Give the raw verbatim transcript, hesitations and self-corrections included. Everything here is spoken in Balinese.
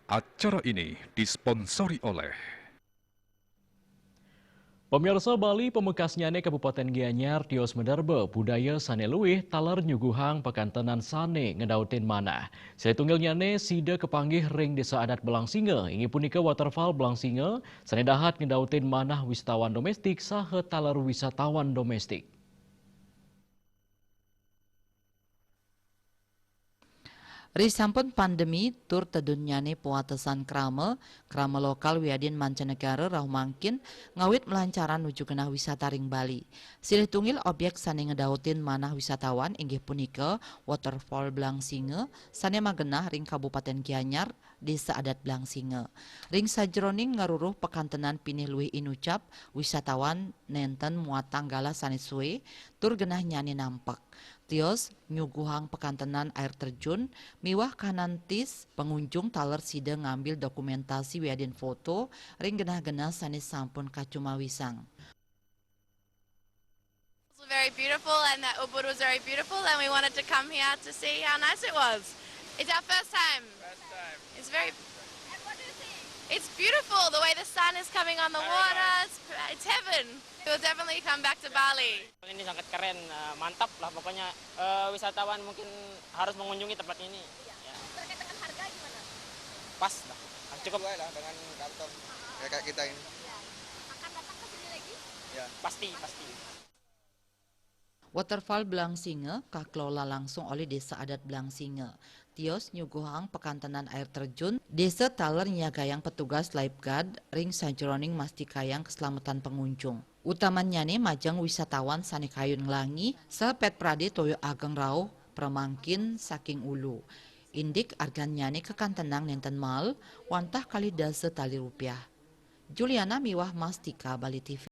Acara ini disponsori oleh Pemirsa, Bali pamekasnyane Kabupaten Gianyar tios maderbe budaya sane luih taler nyuguhang pakantenan sane ngedautin manah. Sale tunggilnyane sida kapanggih ring Desa Adat Belangsinga, inggih punika Waterfall Belangsinga, sane dahat ngedautin manah wisatawan domestik saha taler wisatawan domestik. Risampun pandemi tur tedunnyane pawatesan krama, krama lokal wiadin mancanegara rauh mangkin ngawit malancaran nuju genah wisata ring Bali. Silih tunggil objek sane ngedautin manah wisatawan inggih punika Waterfall Belangsinga sane magenah ring Kabupaten Gianyar, Desa Adat Belangsinga. Ring sajeroning ngaruruh pakantenan pinih luih inucap, wisatawan nenten muatang galah sane sue, tur genahnyane nampek. Tios nyuguhang pakantenan air terjun miwah kahanan tis pangunjung taler sida ngambil dokumentasi wiadin foto ring genah-genah sane sampun kacumawisang. Very beautiful, and that Ubud was very beautiful, and we wanted to come here to see how nice it was. It's our first time. First time. It's very, And what do you think? It's beautiful the way the sun is coming on the water. It's, it's heaven. We'll definitely come back to Bali. Ini sangat keren, eh, mantap lah pokoknya. Eh, wisatawan mungkin harus mengunjungi tempat ini. Ya, Terkait dengan harga gimana? Pas lah. Ah, cukup Sesuai lah dengan kantong ya, kayak kita ini. Akan datang ke sini lagi? Ya. Pasti, pasti. Waterfall Belangsinga kakelola langsung oleh Desa Adat Belangsinga. Tios nyuguhang pakantenan air terjun, desa taler nyiagayang petugas lifeguard ring sajeroning mastikayang keselamatan pengunjung. Utamannyane majeng wisatawan sane kayun nglangi, saha pet prade toya ageng rauh pramangkin saking ulu. Indik argannyane kakantenang nenten mal, wantah kalih dasa tali rupiah. Juliana miwah Mastika, Bali T V.